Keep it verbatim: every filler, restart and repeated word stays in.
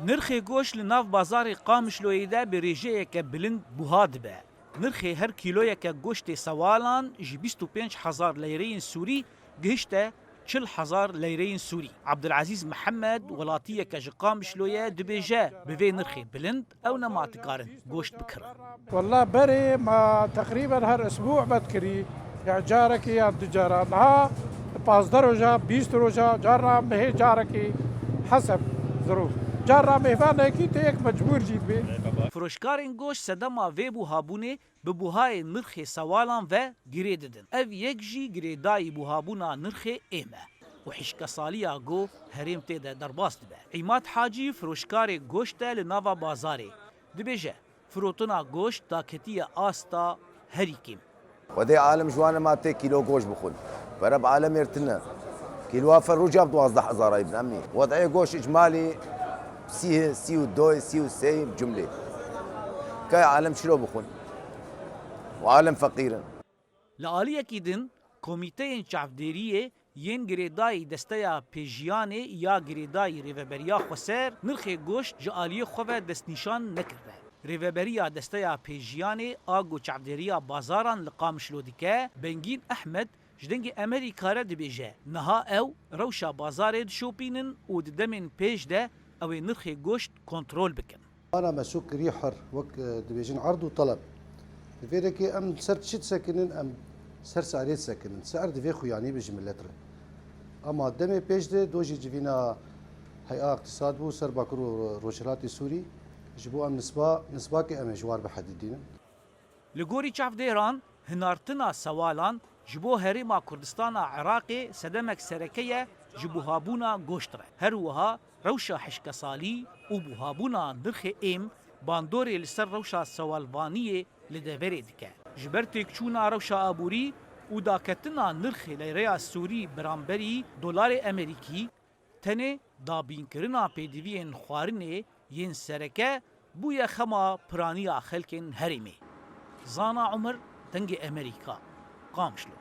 Nirxê goşt li nav bazarê Qamişloyê de bi rêjeyeke bilind buha dibe. Nirxê her kîloyeke goştê sewalan ji bîst û pênc hezar leyreyên Sûrî gihişte çil hezar leyreyên Sûrî. Abdulazîz Mihemed, welatiyeke ji Qamişloyê, dibêje, bi vê nirxê bilind ew nema dikarin goşt bikirin. Wela berê me teqrîben her isbû me dikirî, ya carekê ya du caran. Niha pazdeh roja, bîst roja, carna mehê carekê heseb zirof. Carna mêvanekî tê yek mecbûr jî dibe. Firoşkarên goşt sedema vê buhabûnê bi buhayê nirxê sewalan ve girê didin. Ev yek jî girêdayî buhabûna nirxê êm e û hişkesaliya ku herêm tê de derbas dibe. Îmad Hacî firoşkarê goşt e li nava bazarê. Dibêje, firotina goşt daketiye asta herî kêm. Xwedê alem ji wan ma tê kîlo goşt bixwin. Pere bi alem êr tine. Kîloa fe roja bi duwazdeh hezar ay bin emî. Wed'ê goşt icmalî sî, sî û doy, sî û sê bi cumlê. Kay alem çilo bixwin. Û alem feqîr in. Li aliyekî din, komîteyên çavdêriyê yên girêdayî Desteya Pêjiyanê ya girêdayî Rêveberiya Xweser nirxê goşt ji aliyê xwe ve destnîşan nekirine. Rêveberiya Desteya Pêjiyanê a ku çavdêriya bazaran li Qamişlo dike, Bengîn Ehmed ji Dengê Emerîka re dibêje, niha ew rewşa bazarê dişopînin û di demên pêş de ew ê nirxê goşt kontrol bikin. Ana me sûk kirî her, wek, e, dibêjin erd û teleb. Di vê dekê em ser çi disekinin, em ser si'rê disekinin. Si'r divê xuyanî be ji milet re. Ama demê pêş de dojî civîna heya îqtîsad bû ser Bakur û Rojhilatê Sûrî. Ji bo em nisba, nisbakê em ê ji war bihedidînin. Li gorî çavdêran, hinartina sewalan ji bo Herêma Kurdistana Iraqê sedemek sereke ye ji buhabûna goşt re. Her wiha rewşa hişkesalî û buhabûna nirxê êm bandorê li ser rewşa sewalvaniyê li deverê dike. Ji ber têkçûna rewşa aborî û daketina nirxê leyreya Sûrî beramberî dolarê Emerîkî, tenê dabînkirina pêdiviyên xwarinê yên sereke bûye xema piraniya xelkên herêmê. Zana Umer, Dengê Emerîka, Qamişlo.